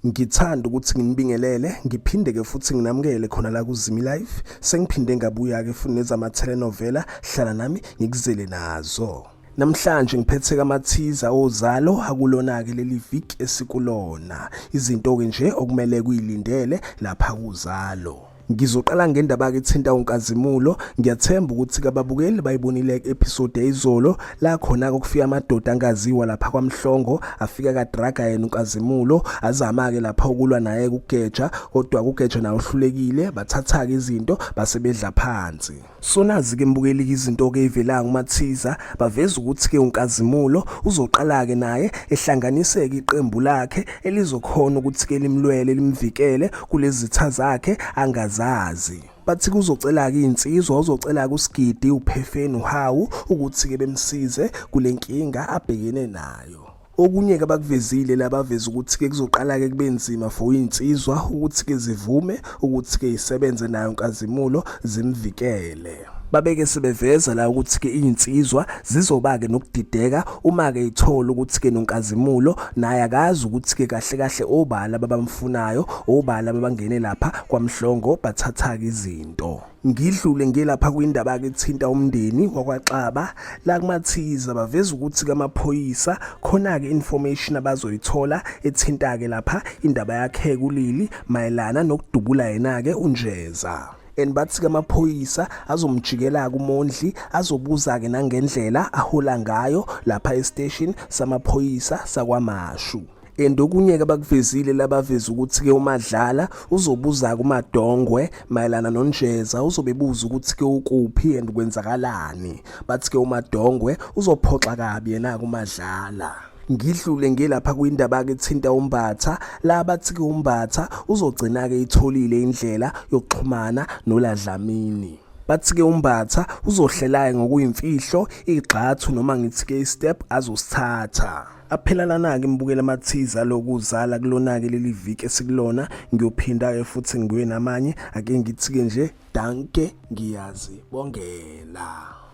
Ngithanda ukuthi nginibingelele ngiphinde ke futhi nginamukele khona la kuZimi Life. Sengiphinde ngabuya ke futhi nezama telenovela, hlala nami ngikuzele nazo. Namhlanje ngiphethe kamathiza ozalo akulona ke leli viki esikulona. Izinto ke nje okumele kuyilindele lapha kuzalo. Ngizoqala ngendaba-ke ethinta uNkazimulo. Ngiyathemba ukuthi kababukeli bayibonile episode yayizolo la khona-ke kufika amadoda angaziwa lapha kwaMhlongo afika kadraga yena uNkazimulo azama-ke lapha ukulwa naye kugeja kodwa kugeja naye uhlulekile bathatha-ke izinto base bedla phansi. Sonazi ke mbukeli izinto ke ivelanga uMathiza baveza ukuthi ke uNkazimulo uzoqala ke naye ehlanganiseke iqembu lakhe elizokhona ukuthi ke limlwele limvikele kulezitha zakhe angazazi. Bathi kuzocela ke insizwa uzocela kuSigidi uPhefeni uHawu ukuthi ke bemsize kulenkinga abhekene nayo. Okunye-ke abakuvezile la baveza ukuthi-ke kuzoqala-ke kube nzima for iy'nsizwa ukuthi-ke zivume ukuthi-ke isebenze nayo Nkazimulo zimvikele. Babeke sebeveza la ukuthi-ke iy'nsizwa zizoba-ke nokudideka uma-ke ithola ukuthi-ke noNkazimulo naye akazi ukuthi-ke kahle kahle obani ababamfunayo, obani ababangene lapha kwaMhlongo bathatha-ke izinto. Ngidlule ngiye lapha kwindaba-ke ethinta umndeni wakwaXaba la kuMathiza baveza ukuthi-ke amaphoyisa khona-ke information abazoyithola ethinta-ke lapha indaba yakhe kulili mayelana nokudubula yena-ke uNjeza. And bathi-ke amaphoyisa azomjikela-ke uMondli azobuza-ke nangendlela ahola ngayo lapha estation samaphoyisa sakwaMashu. And okunye-ke abakuvezile labaveza ukuthi-ke uMadlala uzobuza kuMadongwe mayelana noNjeza uzobebuza ukuthi-ke ukuphi and kwenzakalani. Bathi-ke uMadongwe uzophoxa kabi yena kuMadlala. Ngidlule ngelapha kwindaba-ke ethinta uMbatha la bathi-ke uMbatha uzogcina-ke itholile indlela yokuxhumana noLaDlamini. Bathi-ke uMbatha uzohlela-ke ngokuyimfihlo igxathu noma ngithi-ke istep azosithatha. Aphelalana-ke mbukela amathiza lokuzala kulona-ke leli viki esikulona ngiyophinda-ke futhi ngibuye namanye ake ngithi-ke nje danke ngiyazibongela.